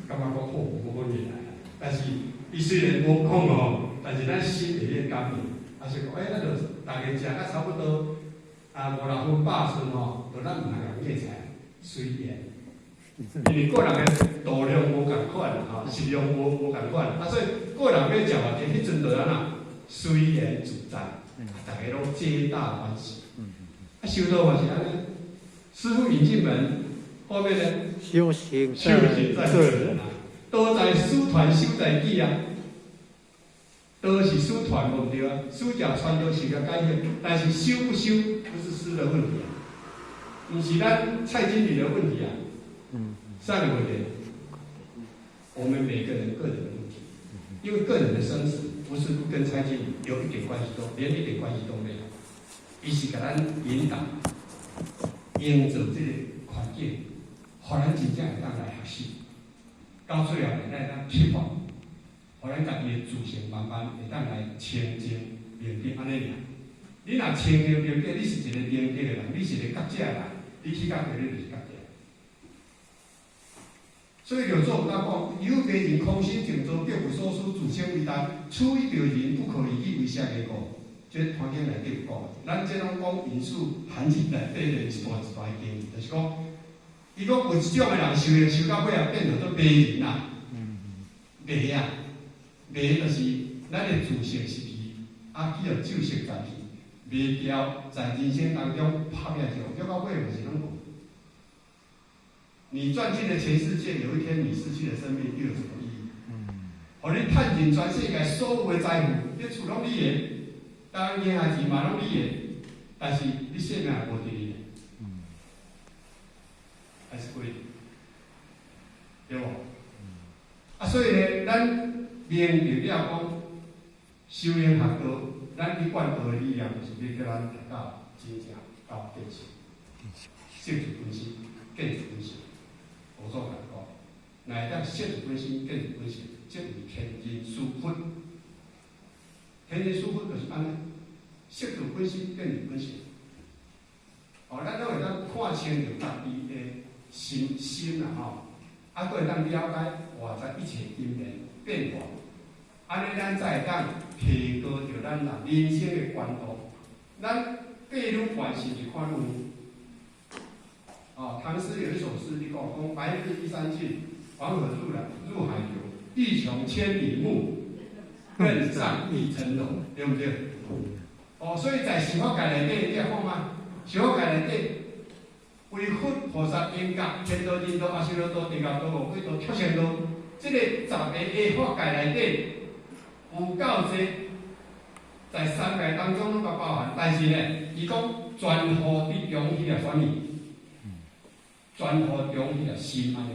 感覺講好，無講伊來啦。但是伊雖然無講吼，但是咱心會咧感應，啊是講，欸，咱就逐家食甲差不多，啊五六分飽時吼，就咱毋通共夾菜，隨緣。因為個人的度量無仝款吼，食量無仝款，啊所以個人欲食偌濟，彼陣就按怎隨緣自在，逐家攏皆大歡喜。啊，修道嘛是按呢，師父引進門，後面呢？修行修行在個人啊，道在師傳，修在己啊。道是師傳無毋對啊，師者傳道授業解惑，但是修不修不是師的問題啊，毋是咱蔡經理的問題啊。啥個問題？我們每個人個人的問題，因為個人的生死不是跟蔡經理有一點關係都，連一點關係都沒有。伊是共咱引導，營造這個環境，予咱真正會當來學習，到最後會當啟發，予咱家己的自性慢慢會當來清淨明淨按呢爾。你若清淨明淨，你是一個明淨的人，你是一個覺者的人，你去到佗你就是覺者。所以六祖有講，有迷人空心靜坐，別無所思，自稱為大。此一著人，不可以語為啥個故？這環境內底有講，咱這攏講引述韓經內底的一段一段經，就是講，伊講有一種的人修行修到尾啊，變做做迷人啦，迷啊，迷就是咱的自性失去，啊，去予酒色佔去，迷掉在人生當中拍拼著，到尾就是攏無。你賺盡了全世界，有一天你失去了生命，又有什麼意義？予你賺盡全世界所有的財富，你厝攏你的，當然兄弟嘛攏你的，但是你性命無佇你的，還是過去，對無？啊，所以呢，咱明白了講，修行學道，咱一貫道的理念，就是欲叫咱達到真正到見性，識自本心，見自本性。五祖共講，若會當識自本心，見自本性，即為天人師佛。天人師佛就是按呢，識自本心，見自本性。哦，咱攏會當看清著家己的心心啦吼，啊，閣會當了解外在一切因緣變化，按呢咱才會當提高著咱啦人生的懸度。咱爬愈懸是毋是看愈遠？哦，唐詩有一首詩，你講講白日依山盡，黃河入海流，欲窮千里目，更上一層樓，對毋對？哦，所以在十法界內底，你會看嗎？十法界內底，為佛菩薩頂覺，天道、人道、阿修羅道、地獄道、餓鬼道、畜生道，這個十個下法界內底有夠濟，在三界當中攏共包含。但是呢，伊講全部佇中彼個啥物？全部中彼個心按呢。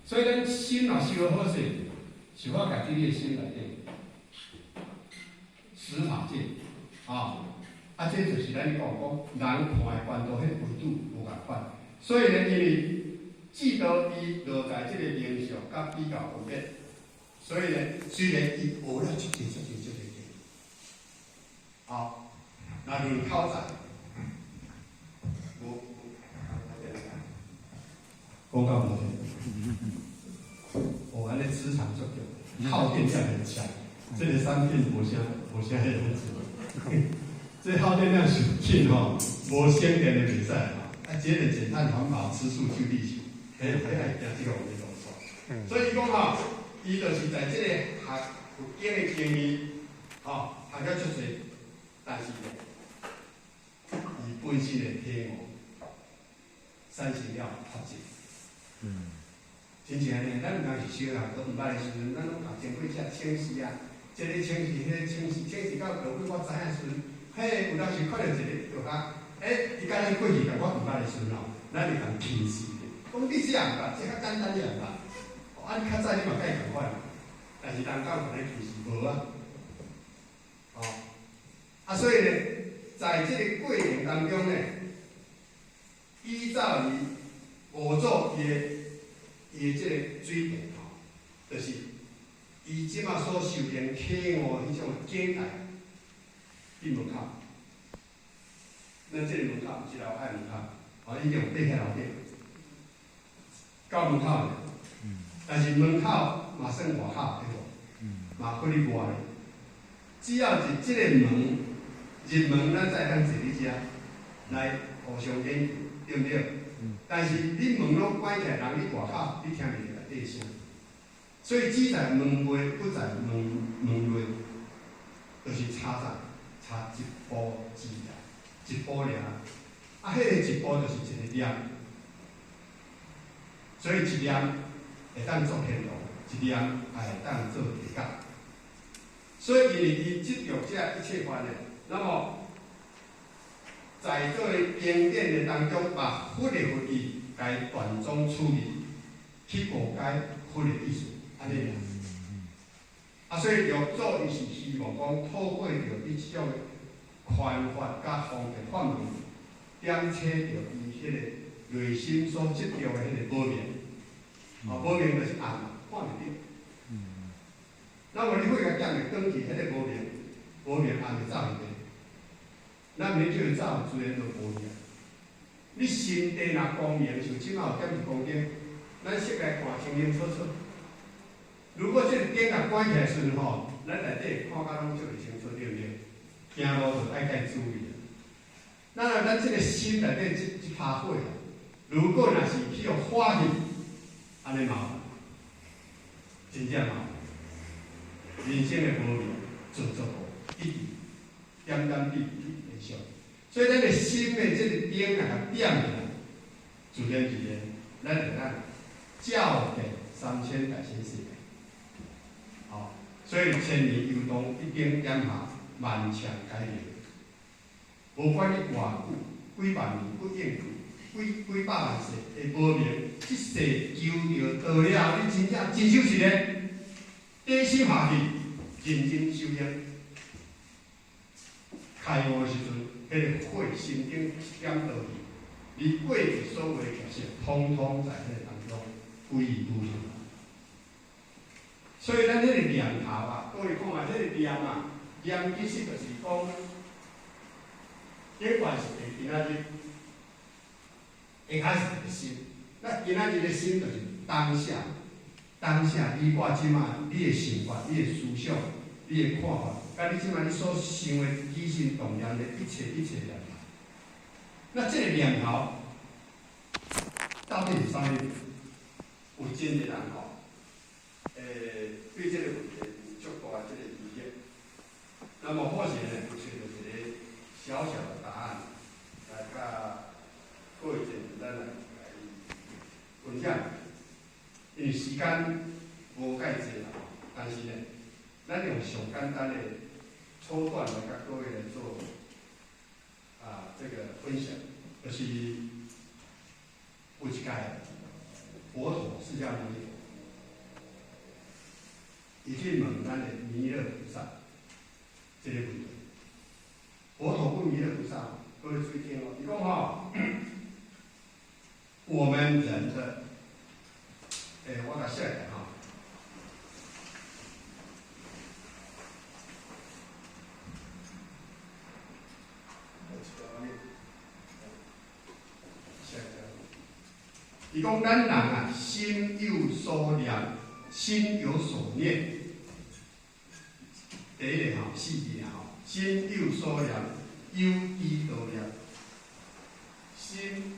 所以咱心若修好勢，十法界佇你的心內底，十法界，啊，啊，這就是咱講講人看的觀度，彼個維度無仝款。所以呢，因為智度伊落在這個名相佮比較分別，所以呢，雖然伊學了足濟足濟足濟濟，好，那論口才，無，講到無？哦，按呢磁場足強，耗電量很強。這個產品無啥無啥彼樣子，這耗電量上緊吼，無省電的袂使吼。啊，節能減碳環保，持續救地球，彼彼愛行這個路線。所以伊講吼，伊就是在這個學佛經的經義，吼，學了足濟，但是呢，伊本身的體悟產生了脫節。親像按呢，咱有當時小漢閣毋捌的時陣，咱攏共前輩者請示啊，這個請示，彼個請示，請示到落尾我知影時陣，嘿，有當時看著一個藥學，欸，伊佮咱過去共我毋捌的時陣吼，咱會共輕視咧，講你這也毋捌，這較簡單你也毋捌，啊，你較早你嘛佮伊仝款，但是人敢有共咱輕視？無啊，哦，啊，所以呢，在這個過程當中呢，依照伊五祖伊的這個水平吼，就是伊這馬所修煉體悟彼種境界，佇門口，咱這個門口毋是樓海門口，哦，已經爬遐樓頂，到門口爾，但是門口嘛算外口對無？嘛閣佇外咧。只要入這個門，入門咱才會當坐佇遮來互相研究，對毋對？但是你門攏關起來，人佇外口，你聽袂著內底聲。所以只在門外，不在門門內，就是差啥？差一步之遙，一步爾。啊，彼個一步就是一個念，所以一念會當做天堂，一念也會當做地獄。所以因為伊執著這一切法呢，那麼在這個經典的當中，把佛的佛義共斷章取義，去誤解佛的意思，按呢爾。啊，所以六祖伊是希望講透過著伊這種寬法佮方便法門，點徹著伊彼個內心所執著的彼個無明。啊，無明就是暗嘛，看袂著。那麼你火共點會轉去，彼個無明，無明暗會走去袂？咱袂叫伊走，自然就無去啊。你心地若光明，像這擺有點一光燈，咱室內看清清楚楚。如果這個燈若關起來時陣吼，咱內底看甲攏足袂清楚，對毋對？行路就愛較注意啊。那咱這個心內底這這趴火啊，如果若是去予火去，按呢麻煩，真正麻煩。人生的無明做做無，一直點點滴滴延續。所以咱的心的這個燈啊，共點起來，自然自然，咱會當照見三千大千世界。哦，所以千年幽洞一燈點下，萬象皆明。無管你偌久，幾萬年、幾億年、幾幾百萬世的無明，這世求著道了，你真正真修實咧，底心下去，認真修行，開悟的時陣，彼個火心頂一點落去，你過去所有的業習，統統在彼個當中歸於無形。所以咱彼個念頭啊，各位看啊，彼個念啊，念其實就是講，頂懸是佇今仔日，一開始一個心，那今仔日的心就是當下，當下你我這擺你的想法、你的思想、你的看法，佮你這擺你所想的起心動念的一切一切念頭。那這個念頭到底是啥物？有真濟人吼，對這個問題有足大的這個疑惑。那麼或許呢，有揣著一個小小的答案，來佮各位咱來來分享。因為時間無介濟啦，但是呢，咱用上簡單的粗短來佮各位來做這個分享，就是有一屆佛陀釋迦牟尼佛，伊去問咱的彌勒菩薩這個問題。佛陀問彌勒菩薩，各位注意聽哦，伊講吼，我們人的，我共寫來吼。伊講咱人啊，心有所念，心有所念。第一個吼，四字啊吼，心有所念，有知道念。心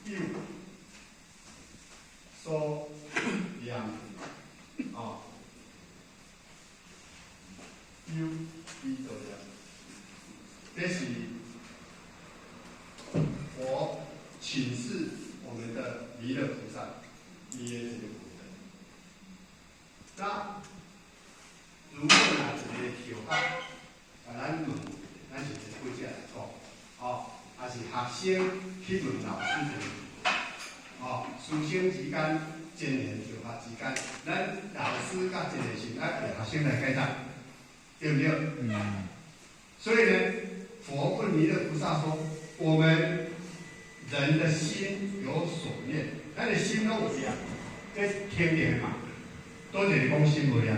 有所念，哦，有知道念，這是佛請示我們的彌勒菩薩，伊的這個問題。那如果若一個學校，共咱問，咱是一個記者來講，哦，抑是學生去問老師一個問題，哦，師生之間、前賢學校之間，咱老師佮前賢是愛予學生來解答，對毋對？所以呢，佛問彌勒菩薩說：我們人的心有所念，咱的心攏有念，這肯定的嘛。佗一个講心無念？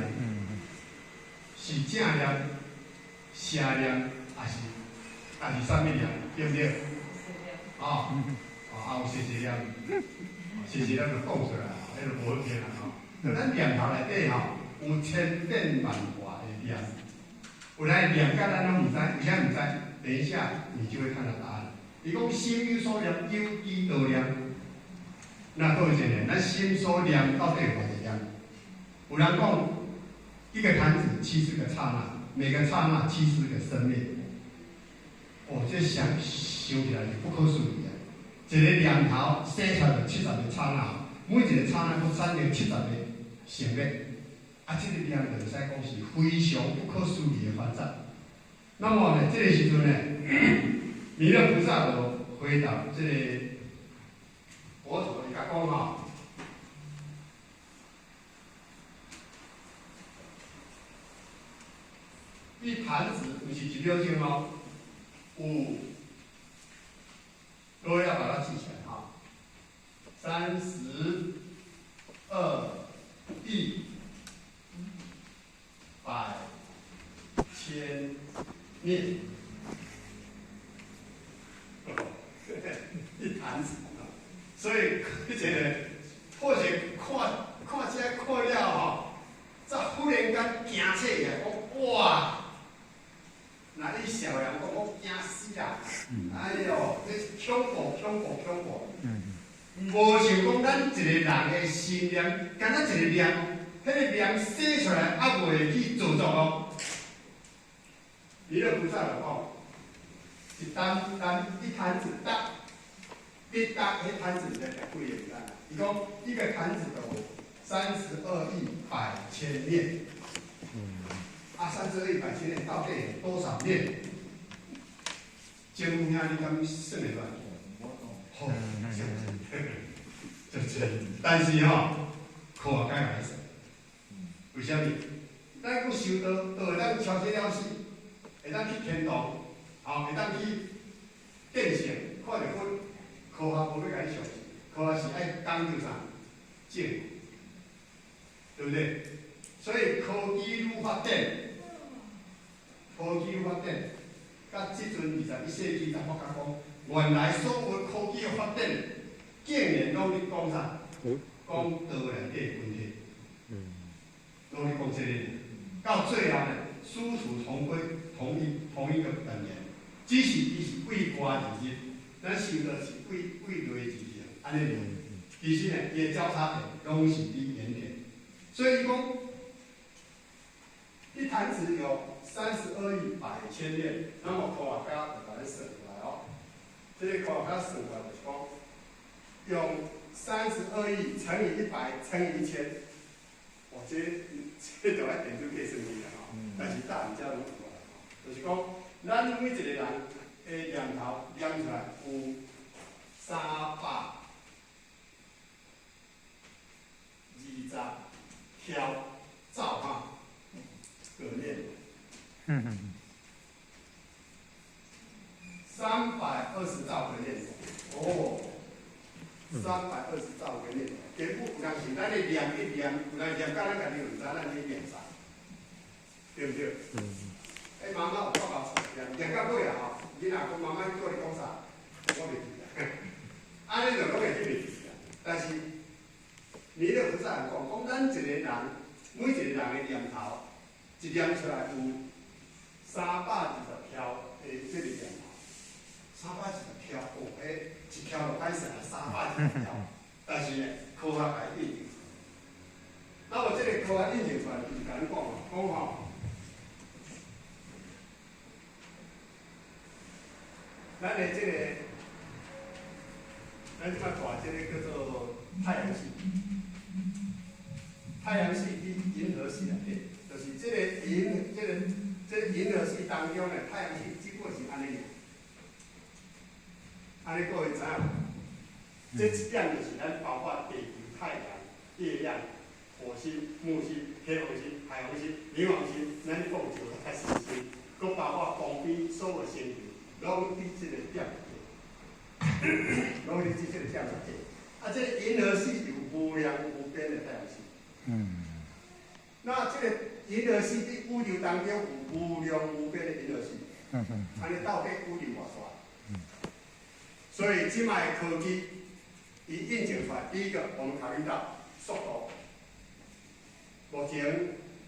是正念、邪念，抑是啥物念？對毋對？哦，哦，也有邪邪念，哦，其實咱就講出來，彼就無好聽啦吼。就咱念頭內底吼，有千變萬化的念，有來念甲咱攏毋知，為啥毋知？等一下你就會看到答案。伊講心有所念，有幾多念？那各位一個，咱心所念到底有偌濟念？有人講一個彈指70個剎那，每個剎那70個生滅。哦，這想想起來是不可思議啊！一個念頭生出來就七十個剎那，每一個剎那閣產生七十個生滅。啊，這個念就會使講是非常不可思議的發展。那麼呢，這個時陣呢，彌勒菩薩就回答這個佛陀，伊共講吼，一彈指毋是一秒鐘哦，有，各位要把它記起來哈，32億百千念，一彈指，所以這個或者看看這看了吼，才忽然間驚醒起來，講哇！若你小人講我驚死啦！哎喲，這是恐怖恐怖恐怖！無想講咱一個人的心念，敢若一個念，彼個念寫出來猶未去造作哦。彌勒菩薩就講，一擔擔一彈子搭，一搭彼彈子才幾個毋知啦。伊講一個彈子就有32億百千念。啊，32億百千念到底有多少念？政府兄，你敢算會落？好，就這。但是吼，科學家共你算，為啥物？咱閣修道，道會當超脫了死，會當去天堂，吼，會當去變成看著佛。科學無欲共你相信，科學是愛講究啥？證，對不對？所以科技愈發展，科技愈發展，到這陣21世紀才發覺講，原來所有科技的發展，竟然攏咧講啥？講道內底的問題，攏咧講這個。到最後呢，殊途同歸，同一個本源，只是伊是對外而入，咱修道是對內而入，按呢爾。其實呢，伊的交叉點攏是佇原點，所以伊講。一彈指有32億百千念，那麼科學家就共你算出來哦。這個科學家算出來就是講，用32億乘以100乘以1000，哇，這就愛電子計算機啦吼。但是大人遮攏有啦，就是講，咱每一個人的念頭念出來有320兆兆哈。個念，320兆個念，哦，320兆個念，根本有當時咱咧念一念，有人念到咱家己毋知咱咧念啥，對毋對？欸，媽媽有爸爸念念到尾啊吼，囡仔講媽媽你閣咧講啥？我袂記啊，按呢就攏會記袂記啊。但是彌勒菩薩講，講咱一個人，每一個人的念頭。一念出來有320條的這個念頭，320條哦，彼一條就歹算啊，320條。但是呢，科學共伊印證。那麼這個科學印證出來，就是共咱講講吼，咱的這個，咱這擺大這個叫做太陽系，太陽系佇銀河系內底。就是這個銀，這個銀河系當中的太陽系，只不過是按呢爾。按呢各位知影無？這一點就是咱包括地球、太陽、月亮、火星、木星、天王星、海王星、冥王星，咱講就較行星，閣包括旁邊所有星球，攏佇這個點內底，攏佇這個點內底。啊，這個銀河系有無量無邊的太陽系。那這個銀河系佇宇宙當中有無量無邊的銀河系，按呢到底宇宙偌大？所以這擺的科技伊印證出來，第一個，我們考慮到速度，目前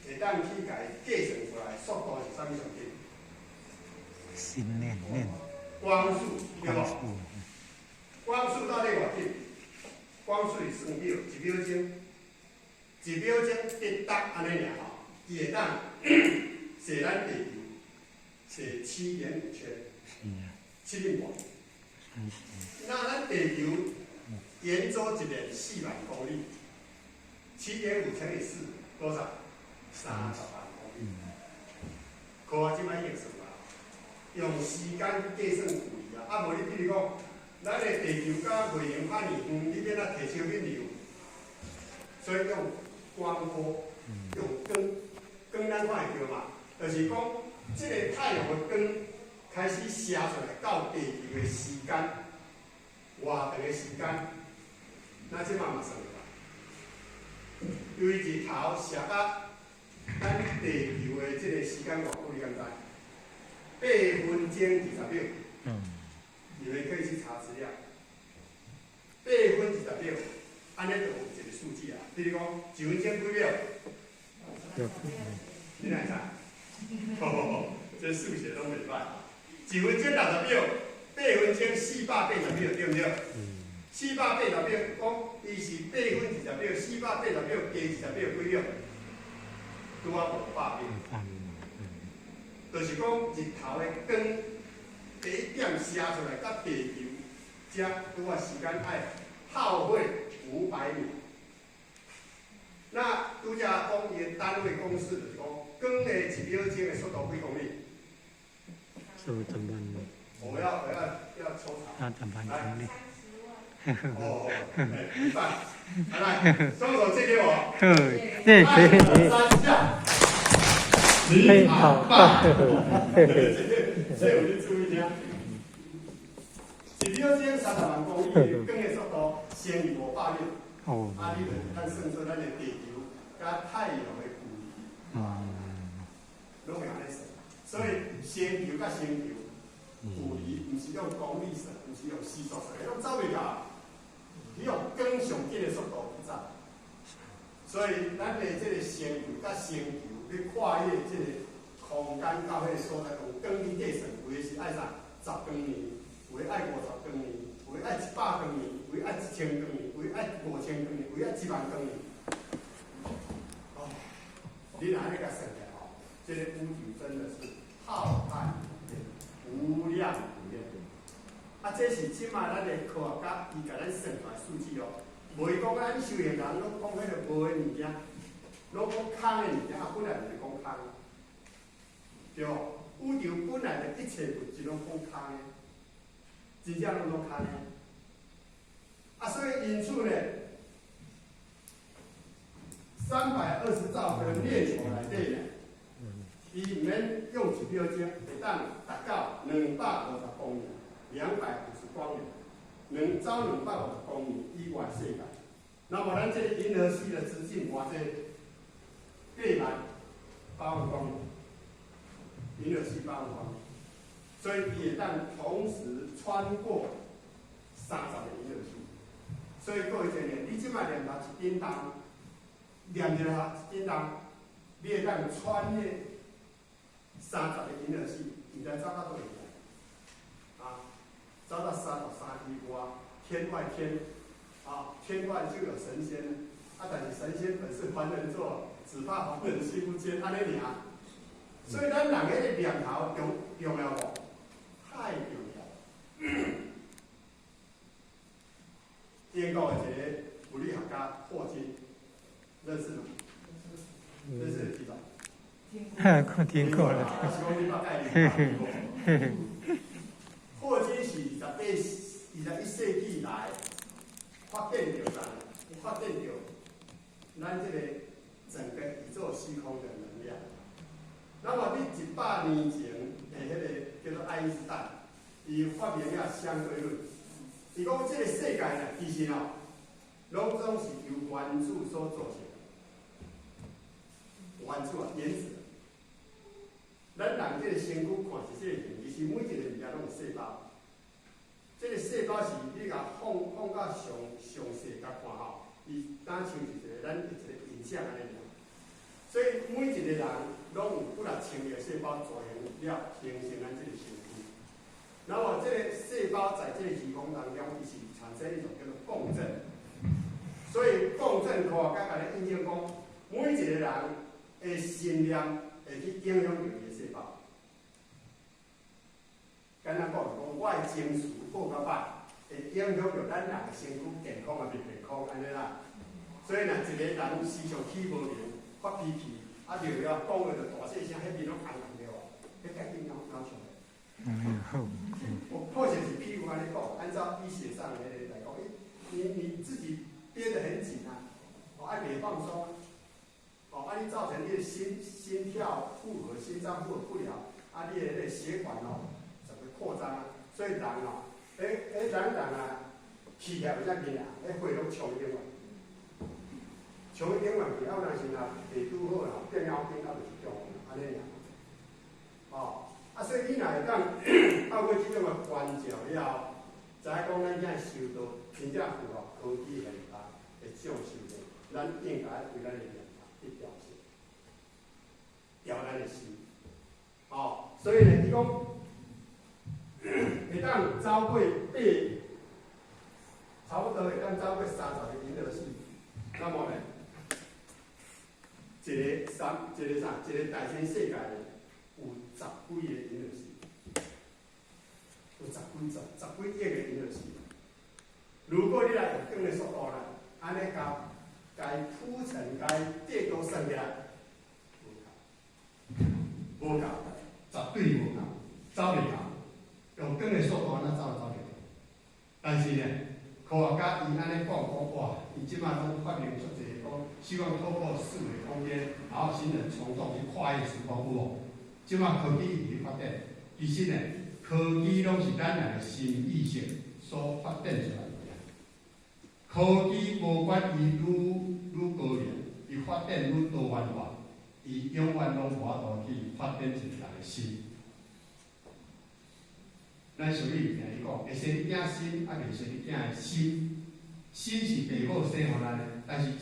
會當去共伊計算出來，速度是啥物上緊？心念念。光速，對無？光速到底偌緊？光速是算秒，一秒鐘，一秒鐘滴答按呢爾吼，伊會當踅咱地球踅7.5圈，7點半。那咱地球圓周一年4萬公里，7.5乘以4多少？30萬公里。科學這擺已經算啊，用時間去計算距離啊。啊，無你比如講，咱的地球佮月亮遐爾遠，你欲按怎提手去量？所以用光波，用光，光咱看會著嘛？就是講，這个太陽的光開始射出來到地球的時間，偌長的時間，咱這擺嘛算著。由於日頭射到咱地球的這个時間偌久，你敢知？8分鐘20秒。你們可以去查資料。8分20秒，按呢就有一个數據啊。比如講，1分鐘幾秒？你哪會知？吼，這數學攏袂歹。1分鐘60秒，8分鐘480秒，對毋對？480秒，講伊是8分20秒，四百八十秒加20秒幾秒？拄仔500秒。就是講日頭的光第一點射出來，佮地球，遮拄仔時間愛耗費500秒。那拄才講伊的單位公式，就是講光的1秒鐘的速度幾公里？怎麼辦？我要抽查。那怎麼辦？來。哦，一半，來，雙手借給我。謝謝你。三下。你好棒。所以我就注意聽。1秒鐘30萬公里，光的速度乘以500秒。哦。啊，你就會當算出咱的地球佮太陽的距離。攏會按呢算。所以星球佮星球距離，毋是用公里算，毋是用時速算，攏走袂到。你用光上緊的速度去走。所以咱的這个星球佮星球欲跨越這个空間到彼个所在，用光去計算，有的是愛啥10光年，有的愛50光年，有的愛100光年，有的愛1000光年，有的愛5000光年，有的愛1萬光年。哦，你若按呢共算起來吼，這个宇宙真的是浩瀚無邊，無量無邊。啊，這是這擺咱的科學家伊共咱算出來數據哦。袂講咱修行人攏講彼个無的物件，攏講空的物件，啊，本來就是講空，對無？宇宙本來的一切物質攏講空的，真正攏講空的。啊，所以因此呢，320兆個念頭內底呢，伊毋免用1秒鐘，會當達到250光年，250光年，兩走250光年以外世界。那麼咱這个銀河系的直徑偌濟？8萬8萬光年，銀河系8萬光年，所以伊會當同時穿過30個銀河系。所以各位青年，你這擺念頭一點動，念一下一點動，你會當穿越30個銀河系，毋知走到佗位去。啊，走到33天外，天外天，啊，天外就有神仙。啊，但是神仙本是凡人做，只怕凡人心不堅，按呢爾。所以咱人彼个念頭重重要無？太重要。英國的一个物理學家霍金，認識嗎？認識的吧？聽過了。霍金是21世紀來發現著啥？發現著咱這个整個宇宙虛空的能量。那麼佇100年前的彼个叫做愛因斯坦，伊發明了相對論。伊講這个世界呢，其實哦，攏總是由原子所組成。原子啊，原子。咱人這个身軀看是這个形，其實每一个物件攏有細胞。這個細胞是你共放到上上細共看吼，伊敢像是一個咱一個影像按呢爾。所以每一個人攏有幾若千億細胞組成了，形成咱這個身軀。那麼這個細胞在這個虛空當中，伊是產生一種叫做共振。所以共振科學家共你印證講，每一個人的心念會去影響著伊的細胞。簡單講，講我的情緒好佮歹，會影響著咱人的身軀健康抑袂健康，按呢啦。所以若一個人時常起無名、發脾氣，啊著了講話就大細聲，彼面攏紅紅著啊，彼趕緊腦腦笑的。嗯，好。我或者是譬如按呢講，按照醫學上來來講，你自己憋得很緊啊，哦，啊袂放鬆，哦，啊你造成你的心跳負荷、心臟負荷不了，啊你的那個血管哦，整個擴張啊，所以人哦，欸，人啊，氣起來有啥物啊？欸，血攏衝頂來，衝頂來去，啊有當時若袂拄好啦，變腦筋啊，就是中按呢爾。哦，啊，所以你若會當透過這種的關照了後，知影講咱遮修道真正符合科技研發的這種修煉，咱應該為咱的念頭去調節，調咱的心。哦，所以呢，伊講會當走過八，差不多會當走過30個銀河系，那麼呢，一個三，一個啥，一個大千世界呢，有十幾個銀河系，有十幾十十幾億個銀河系。如果你來用光的速度啦，按呢共共鋪陳、共地圖算起來，無夠，無夠，絕對無夠，走袂到。用光的速度按呢走都走袂到。但是呢，科學家伊按呢講講哇，伊這擺攏發明出一個講，希望透過四維空間，然後形成蟲洞去跨越時空，有無？這擺科技一直發展，其實呢，科技攏是咱人的心意識所發展出來的。科技無管伊愈高明，伊發展愈多元化，伊永遠攏無法度去發展一個人的心。咱俗語定咧講，會生你囝心，抑袂生你囝的心。心是父母生予咱的，但是一